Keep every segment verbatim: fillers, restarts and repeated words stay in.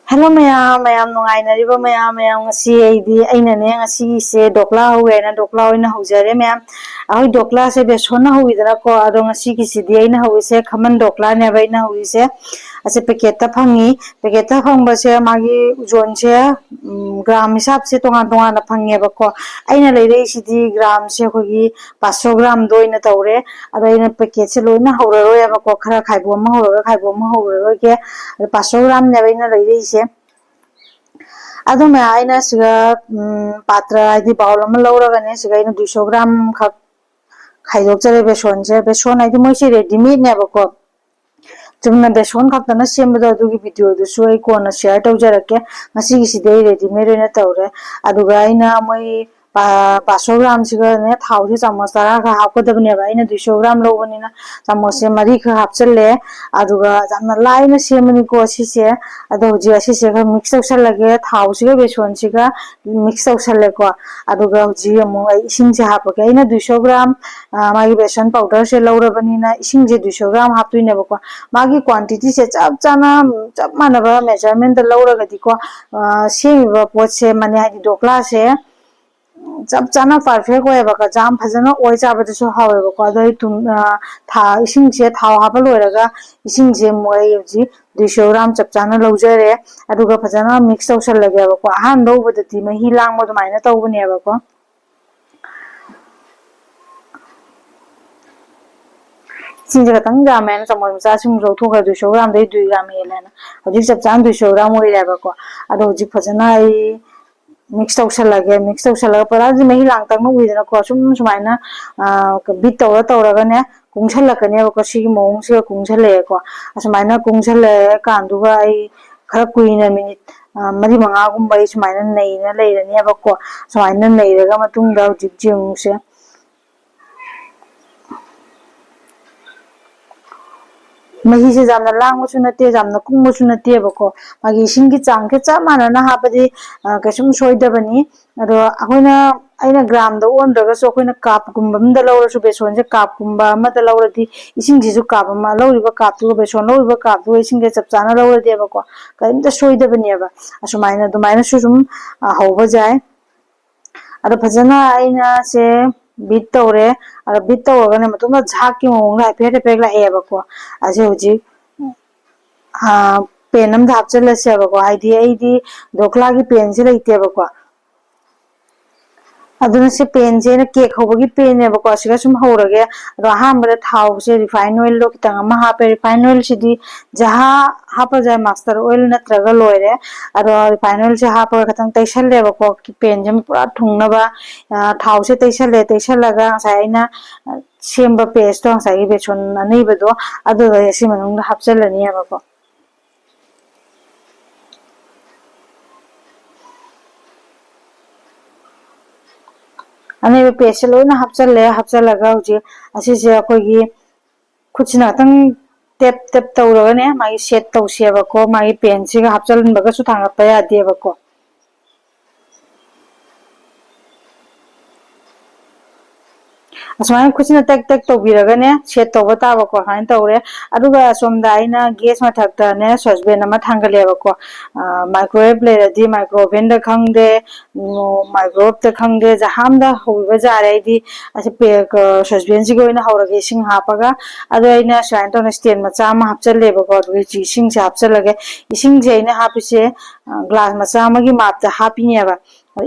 Hello ꯃꯌꯥꯝ, ꯃꯌꯥꯝ ꯅꯨꯡꯉꯥꯏꯅꯔꯤꯕ ꯃꯌꯥꯝ? ꯃꯌꯥꯝ, ꯉꯁꯤ ꯑꯩꯗꯤ, ꯑꯩꯅꯅꯦ, ꯉꯁꯤꯒꯤꯁꯦ ꯗꯣꯀ꯭ꯂꯥ ꯍꯧꯋꯦꯅ ꯗꯣꯀ꯭ꯂꯥ ꯑꯣꯏꯅ ꯍꯧꯖꯔꯦ ꯃꯌꯥꯝ꯫ ꯑꯩꯈꯣꯏ ꯗꯣꯀ꯭ꯂꯥꯁꯦ ꯕꯦꯁꯣꯟꯅ ꯍꯧꯋꯤꯗꯅꯀꯣ, ꯑꯗꯣ ꯉꯁꯤꯒꯤꯁꯤꯗꯤ ꯑꯩꯅ ꯍꯧꯔꯤꯁꯦ ꯈꯃꯟ ꯗꯣꯀ꯭ꯂꯥꯅꯦꯕ ꯑꯩꯅ ꯍꯧꯔꯤꯁꯦ꯫ ꯑꯁꯤ ꯄꯦꯀꯦꯠꯇ ꯐꯪꯉꯤ꯫ ꯄꯦꯀꯦꯠꯇ ꯐꯪꯕꯁꯦ ꯃꯥꯒꯤ ꯎꯖꯣꯟꯁꯦ, ꯎꯝ, ꯒ꯭ꯔꯥꯝ ꯍꯤꯁꯥꯞꯁꯦ ꯇꯣꯉꯥꯟ ꯇꯣꯉꯥꯟꯅ ꯐꯪꯉꯦꯕꯀꯣ꯫ ꯑꯩꯅ ꯂꯩꯔꯛꯏꯁꯤꯗꯤ ꯒ꯭ꯔꯥꯝꯁꯦ ꯑꯩꯈꯣꯏꯒꯤ ꯄꯥꯁꯣ ꯒ꯭ꯔꯥꯝꯗꯣ ꯑꯣꯏꯅ ꯇꯧꯔꯦ꯫ ꯑꯗꯣ ꯑꯩꯅ ꯄꯦꯀꯦꯠꯁꯦ ꯂꯣꯏꯅ ꯍꯧꯔꯔꯣꯏꯕꯀꯣ, ꯈꯔ ꯈꯥꯏꯕꯣꯛ ꯑꯃ ꯍꯧꯔꯒ ꯈꯥꯏꯕꯣꯛ ꯑꯃ ꯍꯧꯔꯔꯣꯏꯒꯦ꯫ ꯑꯗꯣ ꯄꯥꯁꯣ ꯒ꯭ꯔꯥꯝꯅꯦꯕ ꯑꯩꯅ ꯂꯩꯔꯛꯏꯁꯦ꯫ ꯑꯗꯨ ꯃꯌꯥꯝ ꯑꯩꯅ ꯁꯤꯒ, ꯎꯝ, ꯄꯥꯇ꯭ꯔ ꯍꯥꯏꯗꯤ ꯕꯥꯎꯜ ꯑꯃ ꯂꯧꯔꯒꯅꯦ, ꯁꯤꯒ ꯑꯩꯅ ꯗꯨꯏꯁꯣ ꯒ꯭ꯔꯥꯝ ꯈꯛ ꯈꯥꯏꯗꯣꯛꯆꯔꯦ ꯕꯦꯁꯣꯟꯁꯦ꯫ ꯕꯦꯁꯣꯟ ꯍꯥꯏꯗꯤ ꯃꯣꯏꯁꯦ ꯔꯦꯗꯤꯃꯦꯗꯅꯦꯕꯀꯣ꯫ ꯆꯨꯝꯅ ꯕꯦꯁꯣꯟ ꯈꯛꯇꯅ ꯁꯦꯝꯕꯗꯣ, ꯑꯗꯨꯒꯤ ꯚꯤꯗꯤꯑꯣꯗꯨꯁꯨ ꯑꯩ ꯀꯣꯟꯅ ꯁꯤꯌꯔ ꯇꯧꯖꯔꯛꯀꯦ꯫ ꯉꯁꯤꯒꯤꯁꯤꯗꯤ ꯑꯩ ꯔꯦꯗꯤꯃꯦꯗ ꯑꯣꯏꯅ ꯇꯧꯔꯦ꯫ ꯑꯗꯨꯒ ꯑꯩꯅ ꯃꯣꯏ ꯄꯥ-, ꯄꯥꯁꯣ ꯒ꯭ꯔꯥꯝꯁꯤꯒꯅꯦ ꯊꯥꯎꯁꯦ ꯆꯥꯃꯁ ꯇꯔꯥ ꯈꯛ ꯍꯥꯞꯀꯗꯕꯅꯦꯕ꯫ ꯑꯩꯅ ꯗꯨꯏꯁꯣ ꯒ꯭ꯔꯥꯝ ꯂꯧꯕꯅꯤꯅ ꯆꯥꯃꯁꯁꯦ ꯃꯔꯤ ꯈꯛ ꯍꯥꯞꯆꯜꯂꯦ꯫ ꯑꯗꯨꯒ ꯌꯥꯝꯅ ꯂꯥꯏꯅ ꯁꯦꯝꯕꯅꯤꯀꯣ ꯁꯤꯁꯦ꯫ ꯑꯗꯣ ꯍꯧꯖꯤꯛ ꯑꯁꯤꯁꯦ ꯈꯔ ꯃꯤꯛꯁ ꯇꯧꯁꯜꯂꯒꯦ, ꯊꯥꯎꯁꯤꯒ ꯕꯦꯁꯣꯟꯁꯤꯒ ꯃꯤꯛꯁ ꯇꯧꯁꯜꯂꯦꯀꯣ꯫ ꯑꯗꯨꯒ ꯍꯧꯖꯤꯛ ꯑꯃꯨꯛ ꯑꯩ ꯏꯁꯤꯡꯁꯦ ꯍꯥꯞꯄꯒꯦ꯫ ꯑꯩꯅ ꯗꯨꯏꯁꯣ ꯒ꯭ꯔꯥꯝ, ꯑ, ꯃꯥꯒꯤ ꯕꯦꯁꯟ ꯄꯥꯎꯗꯔꯁꯦ ꯂꯧꯔꯕꯅꯤꯅ ꯏꯁꯤꯡꯁꯦ ꯗꯨꯏꯁꯣ ꯒ꯭ꯔꯥꯝ ꯍꯥꯞꯇꯣꯏꯅꯦꯕꯀꯣ꯫ ꯃꯥꯒꯤ ꯀ꯭ꯋꯥꯟꯇꯤꯇꯤꯁꯦ ꯆꯞ ꯆꯥꯅ, ꯆꯞ ꯃꯥꯟꯅꯕ ꯃꯦꯖꯔꯃꯦꯟꯗ ꯂꯧꯔꯒꯗꯤꯀꯣ, ꯑ, ꯁꯦꯝꯃꯤꯕ ꯄꯣꯠꯁꯦ ꯃꯅꯦ, ꯍꯥꯏꯗꯤ ꯗꯣꯀ꯭ꯂꯥꯁꯦ ꯆꯞ ꯆꯥꯅ ꯄꯔꯐꯦꯛ ꯑꯣꯏꯌꯦꯕꯀꯣ꯫ ꯖꯥꯝ ꯐꯖꯅ ꯑꯣꯏ ꯆꯥꯕꯗꯁꯨ ꯍꯥꯎꯋꯦꯕꯀꯣ꯫ ꯑꯗꯣ ꯑꯩ ꯊꯨꯝ, ꯑ, ꯊꯥ-, ꯏꯁꯤꯡꯁꯦ ꯊꯥꯎ ꯍꯥꯞꯄ ꯂꯣꯏꯔꯒ ꯏꯁꯤꯡꯁꯦ ꯑꯃꯨꯛ ꯑꯩ ꯍꯧꯖꯤꯛ ꯗꯨꯏꯁꯣ ꯒ꯭ꯔꯥꯝ ꯆꯞ ꯆꯥꯅ ꯂꯧꯖꯔꯦ꯫ ꯑꯗꯨꯒ ꯐꯖꯅ ꯃꯤꯛꯁ ꯇꯧꯁꯜꯂꯒꯦꯕꯀꯣ꯫ ꯑꯍꯥꯟꯕ ꯍꯧꯕꯗꯗꯤ ꯃꯍꯤ ꯂꯥꯡꯕ ꯑꯗꯨꯃꯥꯏꯅ ꯇꯧꯕꯅꯦꯕꯀꯣ꯫ ꯏꯁꯤꯡꯁꯦ ꯈꯤꯇꯪ ꯌꯥꯝꯃꯦꯅ ꯆꯥꯃꯁ ꯃꯆꯥ ꯁꯤꯃꯨꯛ ꯂꯧꯊꯣꯛꯈ꯭ꯔꯦ, ꯗꯨꯏꯁꯣ ꯒ꯭ꯔꯥꯝꯗꯩ ꯗꯨꯏ ꯒ꯭ꯔꯥꯝ ꯍꯦꯜꯂꯦꯅ꯫ ꯍꯧꯖꯤꯛ ꯆꯞ ꯆꯥꯅ ꯗꯨꯏꯁꯣ ꯒ꯭ꯔꯥꯝ ꯑꯣꯏꯔꯦꯕꯀꯣ꯫ ꯑꯗꯣ ꯍꯧꯖꯤꯛ ꯐꯖꯅ ꯑꯩ ꯃꯤꯛꯁ ꯇꯧꯁꯜꯂꯒꯦ꯫ ꯃꯤꯛꯁ ꯇꯧꯁꯜꯂꯒ ꯄꯨꯔꯥꯗꯤ ꯃꯍꯤ ꯂꯥꯡꯇꯛꯅ ꯎꯏꯗꯅꯀꯣ꯫ ꯁꯨꯝ ꯁꯨꯃꯥꯏꯅ, ꯑ, ꯕꯤꯠ ꯇꯧꯔ ꯇꯧꯔꯒꯅꯦ ꯀꯨꯡꯁꯜꯂꯛꯀꯅꯦꯕꯀꯣ꯫ ꯁꯤꯒꯤ ꯃꯑꯣꯡꯁꯤꯒ ꯀꯨꯡꯁꯜꯂꯛꯑꯦꯀꯣ꯫ ꯑꯁꯨꯃꯥꯏꯅ ꯀꯨꯡꯁꯜꯂꯛꯑꯦ ꯀꯥꯟꯗꯨꯒ ꯑꯩ ꯈꯔ ꯀꯨꯏꯅ ꯃꯤꯅꯤꯠ, ꯑ, ꯃꯔꯤ ꯃꯉꯥꯒꯨꯝꯕ ꯑꯩ ꯁꯨꯃꯥꯏꯅ ꯅꯩꯅ ꯂꯩꯔꯅꯦꯕꯀꯣ꯫ ꯁꯨꯃꯥꯏꯅ ꯅꯩꯔꯒ ꯃꯇꯨꯡꯗ ꯍꯧꯖꯤꯛ ꯌꯦꯡꯉꯨꯁꯦ꯫ ꯃꯍꯤꯁꯦ ꯌꯥꯝꯅ ꯂꯥꯡꯕꯁꯨ ꯅꯠꯇꯦ, ꯌꯥꯝꯅ ꯀꯨꯡꯕꯁꯨ ꯅꯠꯇꯦꯕꯀꯣ꯫ ꯃꯥꯒꯤ ꯏꯁꯤꯡꯒꯤ ꯆꯥꯡꯁꯦ ꯆꯞ ꯃꯥꯟꯅꯅ ꯍꯥꯞꯄꯗꯤ, ꯑ, ꯀꯩꯁꯨꯝ ꯁꯣꯏꯗꯕꯅꯤ꯫ ꯑꯗꯣ ꯑꯩꯈꯣꯏꯅ ꯑꯩꯅ ꯒ꯭ꯔꯥꯝꯗ ꯑꯣꯟꯗ꯭ꯔꯒꯁꯨ ꯑꯩꯈꯣꯏꯅ ꯀꯥꯞꯀꯨꯝꯕ ꯑꯃꯗ ꯂꯧꯔꯁꯨ, ꯕꯦꯁꯣꯟꯁꯦ ꯀꯥꯞꯀꯨꯝꯕ ꯑꯃꯗ ꯂꯧꯔꯗꯤ, ꯏꯁꯤꯡꯁꯤꯁꯨ ꯀꯥꯞ ꯑꯃ, ꯂꯧꯔꯤꯕ ꯀꯥꯞꯇꯨꯒ ꯕꯦꯁꯣꯟ ꯂꯧꯔꯤꯕ ꯀꯥꯞꯇꯨꯒ ꯏꯁꯤꯡꯁꯦ ꯆꯞ ꯆꯥꯅ ꯂꯧꯔꯗꯤꯕꯀꯣ, ꯀꯔꯤꯝꯇ ꯁꯣꯏꯗꯕꯅꯦꯕ꯫ ꯑꯁꯨꯃꯥꯏꯅ, ꯑꯗꯨꯃꯥꯏꯅꯁꯨ ꯁꯨꯝ, ꯑ, ꯍꯧꯕ ꯌꯥꯏ꯫ ꯑꯗꯣ ꯐꯖꯅ ꯑꯩꯅ ꯁꯦ ꯕꯤꯠ ꯇꯧꯔꯦ꯫ ꯑꯗꯣ ꯕꯤꯠ ꯇꯧꯔꯒꯅꯦ, ꯃꯇꯨꯡꯗ ꯖꯍꯥꯛꯀꯤ ꯃꯑꯣꯡꯗ ꯍꯥꯏꯐꯦꯠ ꯍꯥꯏꯐꯦꯠ ꯂꯥꯛꯑꯦꯕꯀꯣ꯫ ꯑꯁꯤ ꯍꯧꯖꯤꯛ, ꯑ, ꯄꯦꯟ ꯑꯝꯗ ꯍꯥꯞꯆꯤꯜꯂꯁꯦꯕꯀꯣ꯫ ꯍꯥꯏꯗꯤ ꯑꯩꯗꯤ ꯙꯣꯀ꯭ꯂꯥꯒꯤ ꯄꯦꯟꯁꯦ ꯂꯩꯇꯦꯕꯀꯣ꯫ ꯑꯗꯨꯅ ꯁꯤ ꯄꯦꯟꯁꯦ ꯑꯩꯅ ꯀꯦꯛ ꯍꯧꯕꯒꯤ ꯄꯦꯟꯅꯦꯕꯀꯣ꯫ ꯁꯤꯒ ꯁꯨꯝ ꯍꯧꯔꯒꯦ꯫ ꯑꯗꯣ ꯑꯍꯥꯟꯕꯗ ꯊꯥꯎꯁꯦ, ꯔꯤꯐꯥꯏꯟ ꯑꯣꯏꯜꯗꯣ ꯈꯤꯇꯪ ꯑꯃ ꯍꯥꯞꯄꯦ꯫ ꯔꯤꯐꯥꯏꯟ ꯑꯣꯏꯜꯁꯤꯗꯤ ꯖꯍꯥ ꯍꯥꯞꯄꯁꯨ ꯌꯥꯏ, ꯃꯥꯁꯇꯔ ꯑꯣꯏꯜ ꯅꯠꯇ꯭ꯔꯒ ꯂꯣꯏꯔꯦ꯫ ꯑꯗꯣ ꯔꯤꯐꯥꯏꯟ ꯑꯣꯏꯜꯁꯦ ꯍꯥꯞꯄꯒ ꯈꯤꯇꯪ ꯇꯩꯁꯜꯂꯦꯕꯀꯣ, ꯄꯦꯟꯁꯦ ꯄꯨꯔꯥ ꯊꯨꯡꯅꯕ꯫ ꯑ, ꯊꯥꯎꯁꯦ ꯇꯩꯁꯜꯂꯦ꯫ ꯇꯩꯁꯜꯂꯒ ꯉꯁꯥꯏ ꯑꯩꯅ, ꯑ, ꯁꯦꯝꯕ ꯄꯦꯁꯇꯣ, ꯉꯁꯥꯏꯒꯤ ꯕꯦꯁꯣꯟ ꯑꯅꯩꯕꯗꯣ, ꯑꯗꯨꯗꯣ ꯑꯩ ꯑꯁꯤ ꯃꯅꯨꯡꯗ ꯍꯥꯞꯆꯜꯂꯅꯤꯕꯀꯣ꯫ ꯑꯅꯩꯕ ꯄꯦꯁꯁꯦ ꯂꯣꯏꯅ ꯍꯥꯞꯆꯜꯂꯦ꯫ ꯍꯥꯞꯆꯜꯂꯒ ꯍꯧꯖꯤꯛ ꯑꯁꯤꯁꯦ ꯑꯩꯈꯣꯏꯒꯤ ꯈꯨꯠꯁꯤꯅ ꯈꯤꯇꯪ ꯇꯦꯞ ꯇꯦꯞ ꯇꯧꯔꯒꯅꯦ, ꯃꯥꯒꯤ ꯁꯦꯠ ꯇꯧꯁꯦꯕꯀꯣ꯫ ꯃꯥꯒꯤ ꯄꯦꯟꯁꯤꯒ ꯍꯥꯞꯆꯤꯟꯕꯒꯁꯨ ꯊꯥꯡꯒꯠꯄ ꯌꯥꯗꯦꯕꯀꯣ꯫ ꯑꯁꯨꯃꯥꯏꯅ ꯈꯨꯠꯁꯤꯅ ꯇꯛ ꯇꯛ ꯇꯧꯕꯤꯔꯒꯅꯦ, ꯁꯦꯠ ꯇꯧꯕ ꯇꯥꯕꯀꯣ꯫ ꯑꯗꯨꯃꯥꯏꯅ ꯇꯧꯔꯦ꯫ ꯑꯗꯨꯒ ꯑꯁꯣꯝꯗ ꯑꯩꯅ ꯒꯦꯁ ꯃꯊꯛꯇꯅꯦ ꯁꯣꯁꯄꯦꯟ ꯑꯃ ꯊꯥꯡꯒꯠꯂꯦꯕꯀꯣ꯫ ꯑ, ꯃꯥꯏꯀ꯭ꯔꯣꯋꯦꯚ ꯂꯩꯔꯗꯤ ꯃꯥꯏꯀ꯭ꯔꯣꯋꯦꯚꯇ ꯈꯪꯗꯦ, ꯎꯝ, ꯃꯥꯏꯀ꯭ꯔꯣꯋꯦꯚꯇ ꯈꯪꯗꯦ, ꯖꯍꯥ ꯑꯝꯗ ꯍꯧꯕꯤꯕ ꯌꯥꯔꯦ꯫ ꯑꯩꯗꯤ ꯑꯁꯤ ꯄꯦ-, ꯀ-, ꯁꯣꯁꯄꯦꯟꯁꯤꯒꯤ ꯑꯣꯏꯅ ꯍꯧꯔꯒꯦ, ꯏꯁꯤꯡ ꯍꯥꯞꯄꯒ꯫ ꯑꯗꯣ ꯑꯩꯅ ꯁꯨꯃꯥꯏꯅ ꯇꯧꯅ ꯁ꯭ꯇꯦꯟ ꯃꯆꯥ ꯑꯃ ꯍꯥꯞꯆꯜꯂꯦꯕꯀꯣ꯫ ꯑꯗꯨꯒ ꯍꯧꯖꯤꯛ ꯏꯁꯤꯡꯁꯦ ꯍꯥꯞꯆꯜꯂꯒꯦ꯫ ꯏꯁꯤꯡꯁꯦ ꯑꯩꯅ ꯍꯥꯞꯄꯤꯁꯦ, ꯑ, ꯒ꯭ꯂꯥꯁ ꯃꯆꯥ ꯑꯃꯒꯤ ꯃꯥꯞꯇ ꯍꯥꯞꯄꯤꯅꯦꯕ꯫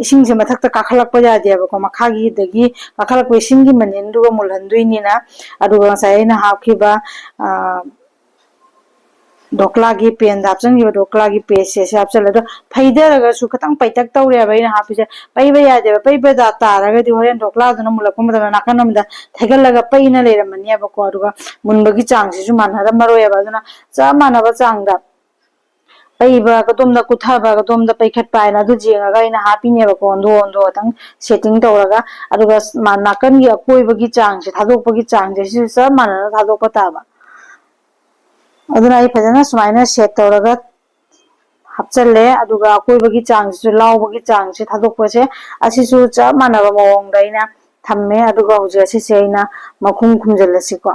ꯏꯁꯤꯡꯁꯦ ꯃꯊꯛꯇ ꯀꯥꯈꯠꯂꯛꯄ ꯌꯥꯗꯦꯕꯀꯣ, ꯃꯈꯥꯒꯤꯗꯒꯤ ꯀꯥꯈꯠꯂꯛꯄ ꯏꯁꯤꯡꯒꯤ ꯃꯅꯤꯟꯗꯨꯒ ꯃꯨꯜꯍꯟꯗꯣꯏꯅꯤꯅ꯫ ꯑꯗꯨꯒ ꯉꯁꯥꯏ ꯑꯩꯅ ꯍꯥꯞꯈꯤꯕ, ꯑ, ꯙꯣꯀ꯭ꯂꯥꯒꯤ ꯄꯦꯟꯗ ꯍꯥꯞꯆꯤꯟꯈꯤꯕ ꯙꯣꯀ꯭ꯂꯥꯒꯤ ꯄꯦꯁꯁꯦ ꯁꯤ ꯍꯥꯞꯆꯤꯜꯂꯦ꯫ ꯑꯗꯣ ꯐꯩꯊꯔꯒꯁꯨ ꯈꯤꯇꯪ ꯄꯩꯇꯛ ꯇꯧꯔꯦꯕ ꯑꯩꯅ ꯍꯥꯞꯄꯤꯁꯦ꯫ ꯄꯩꯕ ꯌꯥꯗꯦꯕ꯫ ꯄꯩꯕ ꯇꯥꯔꯒꯗꯤ ꯍꯣꯔꯦꯟ ꯙꯣꯀ꯭ꯂꯥꯗꯨꯅ ꯃꯨꯜꯂꯛꯄ ꯃꯇꯝꯗ ꯅꯥꯀꯟ ꯑꯃꯗ ꯊꯩꯒꯠꯂꯒ ꯄꯩꯅ ꯂꯩꯔꯝꯃꯅꯦꯕꯀꯣ꯫ ꯑꯗꯨꯒ ꯃꯨꯟꯕꯒꯤ ꯆꯥꯡꯁꯤꯁꯨ ꯃꯥꯟꯅꯔꯝꯃꯔꯣꯏꯕ꯫ ꯑꯗꯨꯅ ꯆꯞ ꯃꯥꯟꯅꯕ ꯆꯥꯡꯗ ꯄꯩꯕ, ꯀꯗꯣꯝꯗ ꯀꯨꯠꯊꯕ, ꯀꯗꯣꯝꯗ ꯄꯩꯈꯠꯄ ꯍꯥꯏꯅ ꯑꯗꯨ ꯌꯦꯡꯉꯒ ꯑꯩꯅ ꯍꯥꯞꯄꯤꯅꯦꯕꯀꯣ, ꯑꯣꯟꯊꯣꯛ ꯑꯣꯟꯊꯣꯛ ꯈꯇꯪ ꯁꯦꯠꯇꯤꯡ ꯇꯧꯔꯒ꯫ ꯑꯗꯨꯒ ꯃꯥ-, ꯅꯥꯀꯟꯒꯤ ꯑꯀꯣꯏꯕꯒꯤ ꯆꯥꯡꯁꯦ, ꯊꯥꯗꯣꯛꯄꯒꯤ ꯆꯥꯡꯁꯦ, ꯁꯤꯁꯨ ꯆꯞ ꯃꯥꯟꯅꯅ ꯊꯥꯗꯣꯛꯄ ꯇꯥꯕ꯫ ꯑꯗꯨꯅ ꯑꯩ ꯐꯖꯅ ꯁꯨꯃꯥꯏꯅ ꯁꯦꯠ ꯇꯧꯔꯒ ꯍꯥꯞꯆꯜꯂꯦ꯫ ꯑꯗꯨꯒ ꯑꯀꯣꯏꯕꯒꯤ ꯆꯥꯡꯁꯤꯁꯨ, ꯂꯥꯎꯕꯒꯤ ꯆꯥꯡꯁꯦ ꯊꯥꯗꯣꯛꯄꯁꯦ, ꯑꯁꯤꯁꯨ ꯆꯞ ꯃꯥꯟꯅꯕ ꯃꯑꯣꯡꯗ ꯑꯩꯅ ꯊꯝꯃꯦ꯫ ꯑꯗꯨꯒ ꯍꯧꯖꯤꯛ ꯑꯁꯤꯁꯦ ꯑꯩꯅ ꯃꯈꯨꯝ ꯈꯨꯝꯖꯤꯜꯂꯁꯤꯀꯣ꯫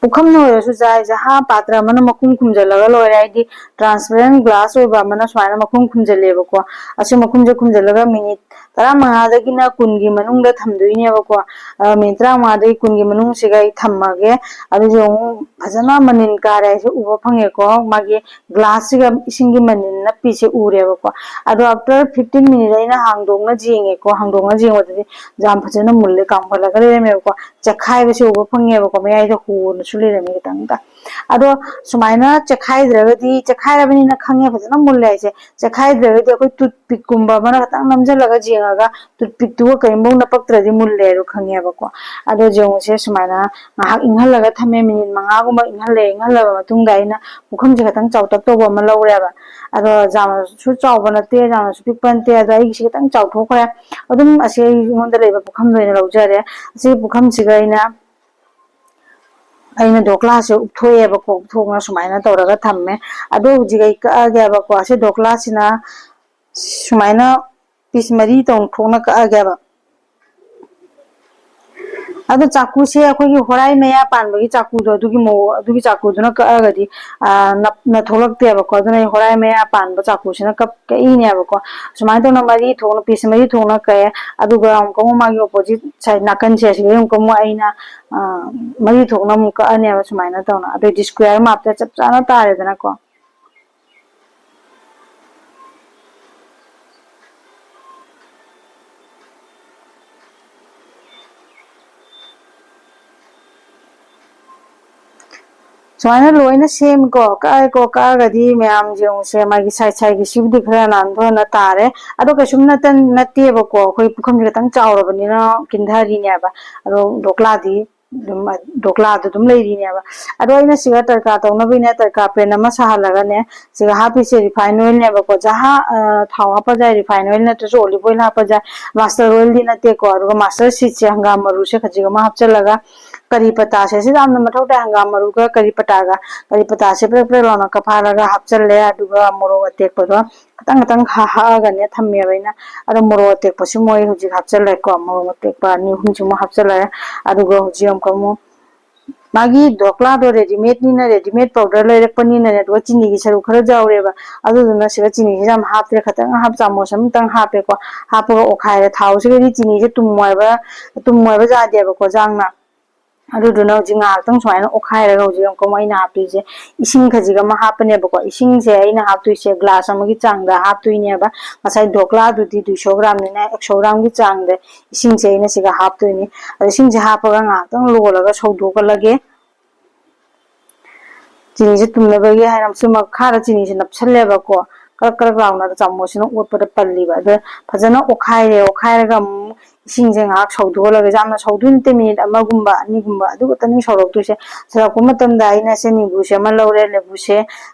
ꯄꯨꯈꯝꯅ ꯑꯣꯏꯔꯁꯨ ꯌꯥꯏ, ꯖꯍꯥ ꯄꯥꯇ꯭ꯔ ꯑꯃꯅ ꯃꯈꯨꯝ ꯈꯨꯝꯖꯤꯜꯂꯒ ꯂꯣꯏꯔꯦ꯫ ꯍꯥꯏꯗꯤ transparent glass ꯑꯣꯏꯕ ꯑꯃꯅ ꯁꯨꯃꯥꯏꯅ ꯃꯈꯨꯝ ꯈꯨꯝꯖꯤꯜꯂꯦꯕꯀꯣ꯫ ꯑꯁꯤ ꯃꯈꯨꯝꯁꯦ ꯈꯨꯝꯖꯤꯜꯂꯒ ꯃꯤꯅꯤꯠ ꯇꯔꯥꯃꯉꯥꯗꯒꯤꯅ ꯀꯨꯟꯒꯤ ꯃꯅꯨꯡꯗ ꯊꯝꯗꯣꯏꯅꯦꯕꯀꯣ꯫ ꯑ, ꯃꯤꯅꯤꯠ ꯇꯔꯥꯃꯉꯥꯗꯒꯤ ꯀꯨꯟꯒꯤ ꯃꯅꯨꯡꯁꯤꯒ ꯑꯩ ꯊꯝꯃꯒꯦ꯫ ꯑꯗꯨꯁꯨ ꯑꯃꯨꯛ ꯐꯖꯅ ꯃꯅꯤꯟ ꯀꯥꯔꯦ ꯍꯥꯏꯁꯦ ꯎꯕ ꯐꯪꯉꯦꯀꯣ꯫ ꯃꯥꯒꯤ glass ꯁꯤꯒ ꯏꯁꯤꯡꯒꯤ ꯃꯅꯤꯟ ꯅꯞꯄꯤꯁꯦ ꯎꯔꯦꯕꯀꯣ꯫ ꯑꯗꯣ after fifteen minute ꯑꯩꯅ ꯍꯥꯡꯗꯣꯛꯅ ꯌꯦꯡꯉꯦꯀꯣ꯫ ꯍꯥꯡꯗꯣꯛꯅ ꯌꯦꯡꯕꯗꯗꯤ ꯌꯥꯝ ꯐꯖꯅ ꯃꯨꯜꯂꯦ, ꯀꯥꯝꯈꯠꯂꯒ ꯂꯩꯔꯝꯃꯦꯕꯀꯣ꯫ ꯆꯦꯛꯈꯥꯏꯕꯁꯦ ꯎꯕ ꯐꯪꯉꯦꯕꯀꯣ, ꯃꯌꯥꯏꯗ ꯍꯣꯅꯁꯨ ꯂꯩꯔꯝꯃꯦ ꯈꯤꯇꯪꯒ꯫ ꯑꯗꯣ ꯁꯨꯃꯥꯏꯅ ꯆꯦꯛꯈꯥꯏꯗ꯭ꯔꯒꯗꯤ, ꯆꯦꯛꯈꯥꯏꯔꯕꯅꯤꯅ ꯈꯪꯉꯦ ꯐꯖꯅ ꯃꯨꯜꯂꯦ ꯍꯥꯏꯁꯦ꯫ ꯆꯦꯛꯈꯥꯏꯗ꯭ꯔꯒꯗꯤ ꯑꯩꯈꯣꯏ toothpick ꯀꯨꯝꯕ ꯑꯃꯅ ꯈꯤꯇꯪ ꯅꯝꯁꯤꯜꯂꯒ ꯌꯦꯡꯉꯒ toothpick ꯇꯨꯒ ꯀꯔꯤꯝꯐꯥꯎ ꯅꯄꯛꯇ꯭ꯔꯗꯤ ꯃꯨꯜꯂꯦ ꯍꯥꯏꯗꯣ ꯈꯪꯉꯦꯕꯀꯣ꯫ ꯑꯗꯣ ꯌꯦꯡꯉꯨꯁꯦ, ꯁꯨꯃꯥꯏꯅ ꯉꯥꯏꯍꯥꯛ ꯏꯪꯍꯜꯂꯒ ꯊꯝꯃꯦ, ꯃꯤꯅꯤꯠ ꯃꯉꯥꯒꯨꯝꯕ ꯏꯪꯍꯜꯂꯦ꯫ ꯏꯪꯍꯜꯂꯕ ꯃꯇꯨꯡꯗ ꯑꯩꯅ ꯄꯨꯈꯝꯁꯦ ꯈꯤꯇꯪ ꯆꯥꯎꯇꯛ ꯇꯧꯕ ꯑꯃ ꯂꯧꯔꯦꯕ꯫ ꯑꯗꯣ ꯌꯥꯝꯅꯁꯨ ꯆꯥꯎꯕ ꯅꯠꯇꯦ, ꯌꯥꯝꯅꯁꯨ ꯄꯤꯛꯄ ꯅꯠꯇꯦ꯫ ꯑꯗꯣ ꯑꯩꯒꯤꯁꯦ ꯈꯤꯇꯪ ꯆꯥꯎꯊꯣꯛꯈ꯭ꯔꯦ꯫ ꯑꯗꯨꯝ ꯑꯁꯤ ꯑꯩꯉꯣꯟꯗ ꯂꯩꯕ ꯄꯨꯈꯝꯗ ꯑꯣꯏꯅ ꯂꯧꯖꯔꯦ꯫ ꯑꯁꯤ ꯄꯨꯈꯝꯁꯤꯒ ꯑꯩꯅ, ꯑꯩꯅ ꯗꯣꯀ꯭ꯂꯥꯁꯦ ꯎꯞꯊꯣꯛꯑꯦꯕꯀꯣ꯫ ꯎꯞꯊꯣꯛꯅ ꯁꯨꯃꯥꯏꯅ ꯇꯧꯔꯒ ꯊꯝꯃꯦ꯫ ꯑꯗꯣ ꯍꯧꯖꯤꯛ ꯑꯩ ꯀꯛꯑꯒꯦꯕꯀꯣ꯫ ꯑꯁꯤ ꯗꯣꯀ꯭ꯂꯥꯁꯤꯅ ꯁꯨꯃꯥꯏꯅ piece ꯃꯔꯤ ꯇꯧꯊꯣꯛꯅ ꯀꯛꯑꯒꯦꯕ꯫ ꯑꯗꯣ ꯆꯥꯀꯨꯁꯦ ꯑꯩꯈꯣꯏꯒꯤ ꯍꯣꯔꯥꯏ ꯃꯌꯥ ꯄꯥꯟꯕꯒꯤ ꯆꯥꯀꯨꯗꯣ, ꯑꯗꯨꯒꯤ ꯃꯑꯣꯡ, ꯑꯗꯨꯒꯤ ꯆꯥꯀꯨꯗꯨꯅ ꯀꯛꯑꯒꯗꯤ, ꯑ, ꯅꯞꯅ ꯊꯣꯛꯂꯛꯇꯦꯕꯀꯣ꯫ ꯑꯗꯨꯅ ꯑꯩ ꯍꯣꯔꯥꯏ ꯃꯌꯥ ꯄꯥꯟꯕ ꯆꯥꯀꯨꯁꯤꯅ ꯀꯛ-, ꯀꯛꯏꯅꯦꯕꯀꯣ꯫ ꯁꯨꯃꯥꯏꯅ ꯇꯧꯅ ꯃꯔꯤ ꯊꯣꯛꯅ, piece ꯃꯔꯤ ꯊꯣꯛꯅ ꯀꯛꯑꯦ꯫ ꯑꯗꯨꯒ ꯑꯃꯨꯛꯀ ꯑꯃꯨꯛ ꯃꯥꯒꯤ opposite side ꯅꯥꯀꯟꯁꯦ ꯑꯁꯤꯗꯩ ꯑꯃꯨꯛꯀ ꯑꯃꯨꯛ ꯑꯩꯅ, ꯑ, ꯃꯔꯤ ꯊꯣꯛꯅ ꯑꯃꯨꯛ ꯀꯛꯑꯅꯦꯕ ꯁꯨꯃꯥꯏꯅ ꯇꯧꯅ꯫ ꯑꯗꯨꯑꯣꯏꯗꯤ square ꯃꯥꯞꯇ ꯆꯞ ꯆꯥꯅ ꯇꯥꯔꯦꯗꯅꯀꯣ꯫ ꯁꯨꯃꯥꯏꯅ ꯂꯣꯏꯅ ꯁꯦꯝꯃꯤꯀꯣ꯫ ꯀꯛꯑꯦꯀꯣ꯫ ꯀꯛꯑꯒꯗꯤ ꯃꯌꯥꯝ ꯌꯦꯡꯉꯨꯁꯦ, ꯃꯥꯒꯤ side sideꯀꯤ ꯁꯤꯕꯨꯗꯤ ꯈꯔ ꯅꯥꯟꯕ ꯑꯣꯏꯅ ꯇꯥꯔꯦ꯫ ꯑꯗꯣ ꯀꯩꯁꯨꯝ ꯅꯠꯇ-, ꯅꯠꯇꯦꯕꯀꯣ, ꯑꯩꯈꯣꯏ ꯄꯨꯈꯝꯁꯦ ꯈꯤꯇꯪ ꯆꯥꯎꯔꯕꯅꯤꯅ ꯀꯤꯟꯊꯔꯤꯅꯦꯕ꯫ ꯑꯗꯣ ꯗꯣꯀ꯭ꯂꯥꯗꯤ ꯑꯗꯨꯝ ꯙꯣꯀ꯭ꯂꯥꯗꯣ ꯑꯗꯨꯝ ꯂꯩꯔꯤꯅꯦꯕ꯫ ꯑꯗꯣ ꯑꯩꯅ ꯁꯤꯒ ꯇꯔꯀꯥ ꯇꯧꯅꯕꯒꯤꯅꯦ, ꯇꯔꯀꯥ ꯄꯦꯟ ꯑꯃ ꯁꯥꯍꯜꯂꯒꯅꯦ, ꯁꯤꯒ ꯍꯥꯞꯄꯤꯁꯦ ꯔꯤꯐꯥꯏꯟ ꯑꯣꯏꯜꯅꯦꯕꯀꯣ꯫ ꯖꯍꯥ, ꯑ, ꯊꯥꯎ ꯍꯥꯞꯄꯁꯨ ꯌꯥꯏ, ꯔꯤꯐꯥꯏꯟ ꯑꯣꯏꯜ ꯅꯠꯇ꯭ꯔꯁꯨ ꯑꯣꯂꯤꯚ ꯑꯣꯏꯜ ꯍꯥꯞꯄꯁꯨ ꯌꯥꯏ꯫ ꯃꯁꯇꯔ ꯑꯣꯏꯜꯗꯤ ꯅꯠꯇꯦꯀꯣ꯫ ꯑꯗꯨꯒ ꯃꯁꯇꯔ ꯁꯤꯗꯁꯦ, ꯍꯪꯒꯥꯝ ꯃꯔꯨꯁꯦ ꯈꯖꯤꯛ ꯑꯃ ꯍꯥꯞꯆꯤꯜꯂꯒ, ꯀꯔꯤ ꯄꯇꯥꯁꯦ ꯁꯤꯗ ꯌꯥꯝꯅ ꯃꯊꯧ ꯇꯥꯏ, ꯍꯪꯒꯥꯝ ꯃꯔꯨꯒ ꯀꯔꯤ ꯄꯇꯥꯒ꯫ ꯀꯔꯤ ꯄꯇꯥꯁꯦ ꯄ꯭ꯔꯦꯛ ꯄ꯭ꯔꯦꯛ ꯂꯥꯎꯅ ꯀꯞꯐꯥꯜꯂꯒ ꯍꯥꯞꯆꯜꯂꯦ꯫ ꯑꯗꯨꯒ ꯃꯣꯔꯣꯛ ꯑꯇꯦꯛꯄꯗꯣ ꯈꯇꯪ ꯈꯇꯪ ꯍꯥ-, ꯍꯥꯛꯑꯒꯅꯦ ꯊꯝꯃꯦꯕ ꯑꯩꯅ꯫ ꯑꯗꯣ ꯃꯣꯔꯣꯛ ꯑꯇꯦꯛꯄꯁꯨ ꯃꯣꯏ ꯍꯧꯖꯤꯛ ꯍꯥꯞꯆꯜꯂꯦꯀꯣ꯫ ꯃꯣꯔꯣꯛ ꯑꯇꯦꯛꯄ ꯑꯅꯤ ꯑꯍꯨꯝꯁꯤꯃꯨꯛ ꯍꯥꯞꯆꯜꯂꯦ꯫ ꯑꯗꯨꯒ ꯍꯧꯖꯤꯛ ꯑꯃꯨꯛꯀ ꯑꯃꯨꯛ ꯃꯥꯒꯤ ꯙꯣꯀ꯭ꯂꯥꯗꯣ ꯔꯦꯗꯤꯃꯦꯗꯅꯤꯅ, ꯔꯦꯗꯤꯃꯦꯗ ꯄꯥꯎꯗꯔ ꯂꯩꯔꯛꯄꯅꯤꯅꯅꯦ, ꯑꯗꯨꯒ ꯆꯤꯅꯤꯒꯤ ꯁꯔꯨꯛ ꯈꯔꯁꯨ ꯌꯥꯎꯔꯦꯕ꯫ ꯑꯗꯨꯗꯨꯅ ꯁꯤꯗ ꯆꯤꯅꯤꯁꯦ ꯌꯥꯝ ꯍꯥꯞꯇ꯭ꯔꯦ, ꯈꯇꯪ ꯍꯥꯞ-, ꯆꯥꯃꯁ ꯑꯃꯇꯪ ꯍꯥꯞꯄꯦꯀꯣ꯫ ꯍꯥꯞꯄꯒ ꯑꯣꯠꯈꯥꯏꯔꯦ꯫ ꯊꯥꯎꯁꯤꯒꯗꯤ ꯆꯤꯅꯤꯁꯦ ꯇꯨꯝꯃꯣ ꯍꯥꯏꯕ, ꯇꯨꯝꯃꯣ ꯍꯥꯏꯕ ꯌꯥꯗꯦꯕꯀꯣ, ꯌꯥꯝꯅ꯫ ꯑꯗꯨꯗꯨꯅ ꯍꯧꯖꯤꯛ ꯉꯥꯏꯍꯥꯛꯇꯪ ꯁꯨꯃꯥꯏꯅ ꯑꯣꯠꯈꯥꯏꯔꯒ ꯍꯧꯖꯤꯛ ꯑꯃꯨꯛꯀ ꯑꯩꯅ ꯍꯥꯞꯇꯣꯏꯁꯦ ꯏꯁꯤꯡ ꯈꯖꯤꯛ ꯑꯃ ꯍꯥꯞꯄꯅꯦꯕꯀꯣ꯫ ꯏꯁꯤꯡꯁꯦ ꯑꯩꯅ ꯍꯥꯞꯇꯣꯏꯁꯦ ꯒ꯭ꯂꯥꯁ ꯑꯃꯒꯤ ꯆꯥꯡꯗ ꯍꯥꯞꯇꯣꯏꯅꯦꯕ꯫ ꯉꯁꯥꯏ ꯙꯣꯀ꯭ꯂꯥꯗꯨꯗꯤ ꯗꯨꯏꯁꯣ ꯒ꯭ꯔꯥꯝꯅꯤꯅ ꯑꯦꯛꯁꯣ ꯒ꯭ꯔꯥꯝꯒꯤ ꯆꯥꯡꯗ ꯏꯁꯤꯡꯁꯦ ꯑꯩꯅ ꯁꯤꯒ ꯍꯥꯞꯇꯣꯏꯅꯤ꯫ ꯑꯗꯣ ꯏꯁꯤꯡꯁꯦ ꯍꯥꯞꯄꯒ ꯉꯥꯏꯍꯥꯛꯇꯪ ꯂꯣꯜꯂꯒ ꯁꯧꯗꯣꯛꯍꯜꯂꯒꯦ꯫ ꯆꯤꯅꯤꯁꯦ ꯇꯨꯝꯅꯕꯒꯤ ꯍꯥꯏꯅ ꯁꯤ ꯃꯈꯥꯗ ꯆꯤꯅꯤꯁꯦ ꯅꯞꯁꯜꯂꯦꯕꯀꯣ꯫ ꯀꯔꯛ ꯀꯔꯛ ꯂꯥꯎꯅ ꯆꯥꯃꯁꯁꯤꯅ ꯑꯣꯠꯄꯗ ꯄꯜꯂꯤꯕ꯫ ꯑꯗ ꯐꯖꯅ ꯑꯣꯠꯈꯥꯏꯔꯦ꯫ ꯑꯣꯠꯈꯥꯏꯔꯒ ꯑꯃꯨꯛ ꯏꯁꯤꯡꯁꯦ ꯉꯥꯏꯍꯥꯛ ꯁꯧꯗꯣꯛꯍꯜꯂꯒ, ꯌꯥꯝꯅ ꯁꯧꯗꯣꯏ ꯅꯠꯇꯦ, ꯃꯤꯅꯤꯠ ꯑꯃꯒꯨꯝꯕ ꯑꯅꯤꯒꯨꯝꯕ ꯑꯗꯨ ꯈꯛꯇꯅꯤ ꯁꯧꯔꯛꯇꯣꯏꯁꯦ꯫ ꯁꯧꯔꯛꯄ ꯃꯇꯝꯗ ꯑꯩꯅ ꯁꯦ ꯅꯤꯝꯕꯨꯁꯦ ꯑꯃ ꯂꯧꯔꯦ, ꯂꯦꯕꯨꯁꯦ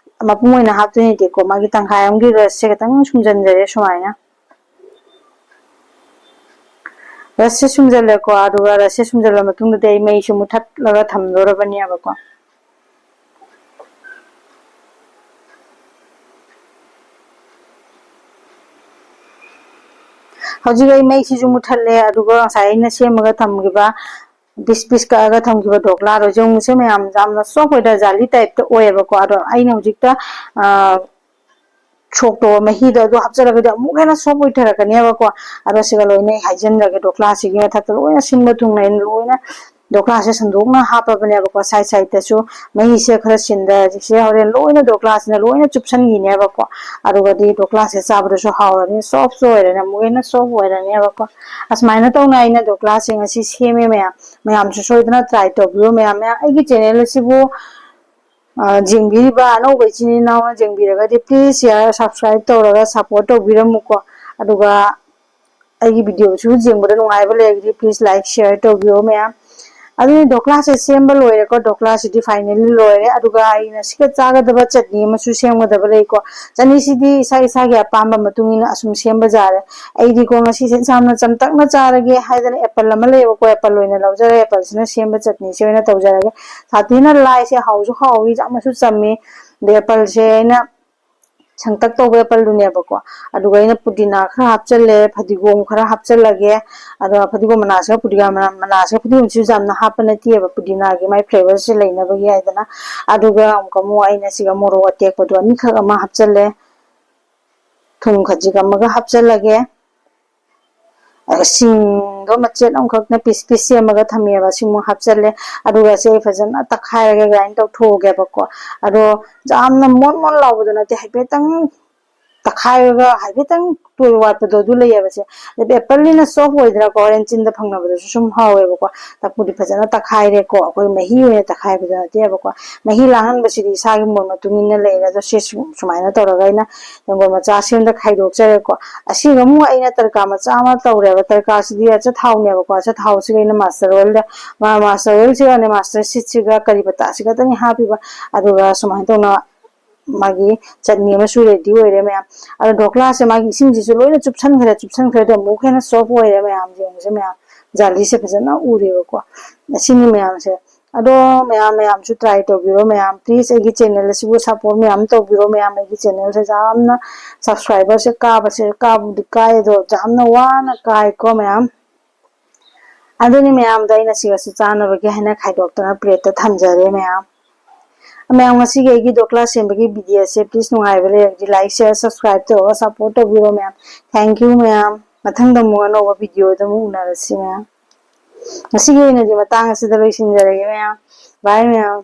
ꯃꯄꯨꯝ ꯑꯣꯏꯅ ꯍꯥꯞꯇꯣꯏ ꯅꯠꯇꯦꯀꯣ, ꯃꯥꯒꯤ ꯇꯪꯈꯥꯏ ꯑꯃꯒꯤ ꯔꯁꯁꯦ ꯈꯤꯇꯪ ꯁꯨꯝꯖꯤꯟꯖꯔꯦ ꯁꯨꯃꯥꯏꯅ꯫ ꯔꯁꯁꯦ ꯁꯨꯝꯖꯜꯂꯦꯀꯣ꯫ ꯑꯗꯨꯒ ꯔꯁꯁꯦ ꯁꯨꯝꯖꯜꯂ ꯃꯇꯨꯡꯗꯗꯤ ꯑꯩ ꯃꯩꯁꯦ ꯃꯨꯊꯠꯂꯒ ꯊꯝꯗꯣꯔꯕꯅꯦꯕꯀꯣ꯫ ꯍꯧꯖꯤꯛ ꯑꯩ ꯃꯩꯁꯤꯁꯨ ꯃꯨꯊꯠꯂꯦ꯫ ꯑꯗꯨꯒ ꯉꯁꯥꯏ ꯑꯩꯅ ꯁꯦꯝꯃꯒ ꯊꯝꯈꯤꯕ, ꯄꯤꯁ ꯄꯤꯁ ꯀꯛꯑꯒ ꯊꯝꯈꯤꯕ ꯙꯣꯀ꯭ꯂꯥꯗꯣ ꯌꯦꯡꯉꯨꯁꯦ ꯃꯌꯥꯝ, ꯌꯥꯝꯅ ꯁꯣꯐ ꯑꯣꯏꯗ꯭ꯔꯥ? ꯖꯥꯂꯤ ꯇꯥꯏꯞꯇ ꯑꯣꯏꯌꯦꯕꯀꯣ꯫ ꯑꯗꯣ ꯑꯩꯅ ꯍꯧꯖꯤꯛꯇ, ꯑ, ꯁꯣꯛ ꯇꯧꯕ ꯃꯍꯤꯗꯣ ꯑꯗꯨ ꯍꯥꯞꯆꯤꯜꯂꯒꯗꯤ ꯑꯃꯨꯛ ꯍꯦꯟꯅ ꯁꯣꯐ ꯑꯣꯏꯊꯔꯛꯀꯅꯦꯕꯀꯣ꯫ ꯑꯗꯣ ꯁꯤꯒ ꯂꯣꯏꯅ ꯑꯩ ꯍꯩꯖꯤꯟꯖꯔꯒꯦ꯫ ꯙꯣꯀ꯭ꯂꯥꯁꯤꯒꯤ ꯃꯊꯛꯇ ꯂꯣꯏꯅ ꯁꯤꯟꯕ ꯊꯨꯡꯅ ꯑꯩꯅ ꯂꯣꯏꯅ ꯙꯣꯀ꯭ꯂꯥꯁꯦ ꯁꯟꯗꯣꯛꯅ ꯍꯥꯞꯄꯕꯅꯦꯕꯀꯣ꯫ ꯁꯥꯏꯠ ꯁꯥꯏꯠꯇꯁꯨ ꯃꯍꯤꯁꯦ ꯈꯔ ꯁꯤꯟꯗ ꯍꯧꯖꯤꯛꯁꯦ ꯍꯣꯔꯦꯟ ꯂꯣꯏꯅ ꯙꯣꯀ꯭ꯂꯥꯁꯤꯅ ꯂꯣꯏꯅ ꯆꯨꯞꯁꯟꯈꯤꯅꯦꯕꯀꯣ꯫ ꯑꯗꯨꯒꯗꯤ ꯙꯣꯀ꯭ꯂꯥꯁꯦ ꯆꯥꯕꯗꯁꯨ ꯍꯥꯎꯔꯅꯤ, ꯁꯣꯐꯁꯨ ꯑꯣꯏꯔꯅꯤ, ꯑꯃꯨꯛ ꯍꯦꯟꯅ ꯁꯣꯐ ꯑꯣꯏꯔꯅꯦꯕꯀꯣ꯫ ꯑꯁꯨꯃꯥꯏꯅ ꯇꯧꯅ ꯑꯩꯅ ꯙꯣꯀ꯭ꯂꯥꯁꯦ ꯉꯁꯤ ꯁꯦꯝꯃꯦ ꯃꯌꯥꯝ꯫ ꯃꯌꯥꯝꯁꯨ ꯁꯣꯏꯗꯅ ꯇ꯭ꯔꯥꯏ ꯇꯧꯕꯤꯌꯨ ꯃꯌꯥꯝ꯫ ꯃꯌꯥꯝ ꯑꯩꯒꯤ ꯆꯦꯅꯦꯜ ꯑꯁꯤꯕꯨ ꯑ, ꯌꯦꯡꯕꯤꯔꯤꯕ ꯑꯅꯧꯕ ꯏꯆꯤꯟ ꯏꯅꯥꯎꯅ ꯌꯦꯡꯕꯤꯔꯒꯗꯤ please share, subscribe ꯇꯧꯔꯒ support ꯇꯧꯕꯤꯔꯝꯃꯨꯀꯣ꯫ ꯑꯗꯨꯒ ꯑꯩꯒꯤ ꯚꯤꯗꯤꯑꯣꯁꯨ ꯌꯦꯡꯕꯗ ꯅꯨꯡꯉꯥꯏꯕ ꯂꯩꯔꯒꯗꯤ please like, share ꯇꯧꯕꯤꯌꯣ ꯃꯌꯥꯝ꯫ ꯑꯗꯨꯅꯤ, ꯗꯣꯀ꯭ꯂꯥꯁꯦ ꯁꯦꯝꯕ ꯂꯣꯏꯔꯦꯀꯣ꯫ ꯗꯣꯀ꯭ꯂꯥꯁꯤꯗꯤ finally ꯂꯣꯏꯔꯦ꯫ ꯑꯗꯨꯒ ꯑꯩꯅ ꯁꯤꯒ ꯆꯥꯒꯗꯕ ꯆꯠꯅꯤ ꯑꯃꯁꯨ ꯁꯦꯝꯒꯗꯕ ꯂꯩꯀꯣ꯫ ꯆꯠꯅꯤꯁꯤꯗꯤ ꯏꯁꯥ ꯏꯁꯥꯒꯤ ꯑꯄꯥꯝꯕ ꯃꯇꯨꯡ ꯏꯟꯅ ꯑꯁꯨꯝ ꯁꯦꯝꯕ ꯌꯥꯔꯦ꯫ ꯑꯩꯗꯤꯀꯣ ꯉꯁꯤꯁꯦ ꯌꯥꯝꯅ ꯆꯝꯇꯛꯅ ꯆꯥꯔꯒꯦ ꯍꯥꯏꯗꯅ apple ꯑꯃ ꯂꯩꯌꯦꯕꯀꯣ, apple ꯑꯣꯏꯅ ꯂꯧꯖꯔꯦ꯫ Appleꯁꯤꯅ ꯁꯦꯝꯕ ꯆꯠꯅꯤꯁꯦ ꯑꯣꯏꯅ ꯇꯧꯖꯔꯒꯦ꯫ ꯁꯥꯊꯤꯅ ꯂꯥꯏꯁꯦ ꯍꯥꯎꯁꯨ ꯍꯥꯎꯏ, ꯌꯥꯝꯅꯁꯨ ꯆꯝꯃꯤ꯫ ꯑꯗꯩ appleꯁꯦ ꯑꯩꯅ ꯁꯪꯇꯛ ꯇꯧꯕ appleꯗꯨꯅꯦꯕꯀꯣ꯫ ꯑꯗꯨꯒ ꯑꯩꯅ ꯄꯨꯗꯤꯅꯥ ꯈꯔ ꯍꯥꯞꯆꯜꯂꯦ, ꯐꯗꯤꯒꯣꯝ ꯈꯔ ꯍꯥꯞꯆꯜꯂꯒꯦ꯫ ꯑꯗꯨꯒ ꯐꯗꯤꯒꯣꯝ ꯃꯅꯥꯁꯤꯒ ꯄꯨꯗꯤꯅꯥ ꯃꯅꯥ, ꯃꯅꯥꯁꯤꯒ ꯐꯗꯤꯒꯣꯝꯁꯤꯁꯨ ꯌꯥꯝꯅ ꯍꯥꯞꯄ ꯅꯠꯇꯦꯕ, ꯄꯨꯗꯤꯅꯥꯒꯤ ꯃꯥꯏ flavourꯁꯦ ꯂꯩꯅꯕꯒꯤ ꯍꯥꯏꯗꯅ꯫ ꯑꯗꯨꯒ ꯑꯃꯨꯛꯀ ꯑꯃꯨꯛ ꯑꯩꯅ ꯁꯤꯒ ꯃꯣꯔꯣꯛ ꯑꯇꯦꯛꯄꯗꯣ ꯑꯅꯤꯈꯛ ꯑꯃ ꯍꯥꯞꯆꯜꯂꯦ꯫ ꯊꯨꯝ ꯈꯖꯤꯛ ꯑꯃꯒ ꯍꯥꯞꯆꯜꯂꯒꯦ꯫ ꯑꯗꯨꯒ ꯁꯤꯡꯗꯣ ꯃꯆꯦꯠ ꯑꯃꯈꯛꯅ piece piece ꯁꯦꯝꯃꯒ ꯊꯝꯃꯦꯕ, ꯁꯤꯃꯨꯛ ꯍꯥꯞꯆꯜꯂꯦ꯫ ꯑꯗꯨꯒ ꯁꯤ ꯑꯩ ꯐꯖꯅ ꯇꯛꯈꯥꯏꯔꯒ grind ꯇꯧꯊꯣꯛꯑꯒꯦꯕꯀꯣ꯫ ꯑꯗꯣ ꯌꯥꯝꯅ ꯃꯣꯟ ꯃꯣꯟ ꯂꯥꯎꯕꯗꯣ ꯅꯠꯇꯦ, ꯍꯥꯏꯐꯦꯠꯇꯪ ꯇꯛꯈꯥꯏꯔꯒ ꯍꯥꯏꯐꯦꯠꯇꯪ ꯇꯣꯏ ꯋꯥꯠꯄꯗꯣ ꯑꯗꯨ ꯂꯩꯌꯦꯕ ꯁꯦ꯫ ꯑꯗꯩ appleꯅꯤꯅ soft ꯑꯣꯏꯗꯅꯀꯣ, ꯍꯣꯔꯦꯟ ꯆꯤꯟꯗ ꯐꯪꯅꯕꯗꯁꯨ ꯁꯨꯝ ꯍꯥꯎꯋꯦꯕꯀꯣ꯫ ꯇꯛꯄꯨꯗꯤ ꯐꯖꯅ ꯇꯛꯈꯥꯏꯔꯦꯀꯣ, ꯑꯩꯈꯣꯏ ꯃꯍꯤ ꯑꯣꯏꯅ ꯇꯛꯈꯥꯏꯕꯗꯣ ꯅꯠꯇꯦꯕꯀꯣ꯫ ꯃꯍꯤ ꯂꯥꯡꯍꯟꯕꯁꯤꯗꯤ ꯏꯁꯥꯒꯤ ꯃꯣꯠ ꯃꯇꯨꯡ ꯏꯟꯅ ꯂꯩꯔꯦ꯫ ꯑꯗꯣ ꯁꯤ ꯁꯨ-, ꯁꯨꯃꯥꯏꯅ ꯇꯧꯔꯒ ꯑꯩꯅ ꯇꯦꯡꯀꯣꯠ ꯃꯆꯥ ꯁꯦꯝꯗ ꯈꯥꯏꯗꯣꯛꯆꯔꯦꯀꯣ꯫ ꯑꯁꯤꯒ ꯑꯃꯨꯛ ꯑꯩꯅ ꯇꯔꯀꯥ ꯃꯆꯥ ꯑꯃ ꯇꯧꯔꯦꯕ꯫ ꯇꯔꯀꯥꯁꯤꯗꯤ ꯑꯆꯥꯊꯥꯎꯅꯦꯕꯀꯣ꯫ ꯑꯆꯥꯊꯥꯎꯁꯤꯒ ꯑꯩꯅ mustard oilꯗ, ꯃꯥ-, mustard oilꯁꯤꯒꯅꯦ, mustard seedꯁꯤꯒ ꯀꯔꯤ ꯄꯇꯥꯁꯤ ꯈꯛꯇꯅꯤ ꯍꯥꯞꯄꯤꯕ꯫ ꯑꯗꯨꯒ ꯁꯨꯃꯥꯏꯅ ꯇꯧꯅ ꯃꯥꯒꯤ ꯆꯠꯅꯤ ꯑꯃꯁꯨ ready ꯑꯣꯏꯔꯦ ꯃꯌꯥꯝ꯫ ꯑꯗꯣ ꯗꯣꯀ꯭ꯂꯥꯁꯦ ꯃꯥꯒꯤ ꯏꯁꯤꯡꯁꯤꯁꯨ ꯂꯣꯏꯅ ꯆꯨꯞꯁꯟꯈ꯭ꯔꯦ, ꯆꯨꯞꯁꯟꯈ꯭ꯔꯦ꯫ ꯑꯗꯣ ꯑꯃꯨꯛ ꯍꯦꯟꯅ soft ꯑꯣꯏꯔꯦ ꯃꯌꯥꯝ, ꯌꯦꯡꯉꯨꯁꯦ ꯃꯌꯥꯝ, ꯖꯥꯂꯤꯁꯦ ꯐꯖꯅ ꯎꯔꯦꯕꯀꯣ꯫ ꯑꯁꯤꯅꯤ ꯃꯌꯥꯝꯁꯦ꯫ ꯑꯗꯣ ꯃꯌꯥꯝ, ꯃꯌꯥꯝꯁꯨ try ꯇꯧꯕꯤꯔꯣ ꯃꯌꯥꯝ꯫ Please ꯑꯩꯒꯤ channel ꯑꯁꯤꯕꯨ support ꯃꯌꯥꯝ ꯇꯧꯕꯤꯔꯣ ꯃꯌꯥꯝ꯫ ꯑꯩꯒꯤ channelꯁꯦ ꯌꯥꯝꯅ subscriberꯁꯦ ꯀꯥꯕꯁꯦ ꯀꯥꯕꯨꯗꯤ ꯀꯥꯏ, ꯑꯗꯣ ꯌꯥꯝꯅ ꯋꯥꯅ ꯀꯥꯏꯀꯣ ꯃꯌꯥꯝ꯫ ꯑꯗꯨꯅꯤ ꯃꯌꯥꯝꯗꯣ ꯑꯩꯅ ꯁꯤꯒꯁꯨ ꯆꯥꯅꯕꯒꯤ ꯍꯥꯏꯅ ꯈꯥꯏꯗꯣꯛꯇꯅ plateꯇ ꯊꯝꯖꯔꯦ ꯃꯌꯥꯝ꯫ ꯃꯌꯥꯝ ꯉꯁꯤꯒꯤ ꯑꯩꯒꯤ ꯗꯣꯀ꯭ꯂꯥ ꯁꯦꯝꯕꯒꯤ videoꯁꯦ please ꯅꯨꯡꯉꯥꯏꯕ ꯂꯩꯔꯒꯗꯤ like, share, subscribe ꯇꯧꯔꯒ support ꯇꯧꯕꯤꯔꯣ ꯃꯌꯥꯝ꯫ Thank you ꯃꯌꯥꯝ꯫ ꯃꯊꯪꯗ ꯑꯃꯨꯛ ꯑꯅꯧꯕ videoꯗ ꯑꯃꯨꯛ ꯎꯅꯔꯁꯤ ꯃꯌꯥꯝ꯫ ꯉꯁꯤꯒꯤ ꯑꯣꯏꯅꯗꯤ ꯃꯇꯥꯡ ꯑꯁꯤꯗ ꯂꯣꯏꯁꯤꯟꯖꯔꯒꯦ ꯃꯌꯥꯝ꯫ Bye ꯃꯌꯥꯝ꯫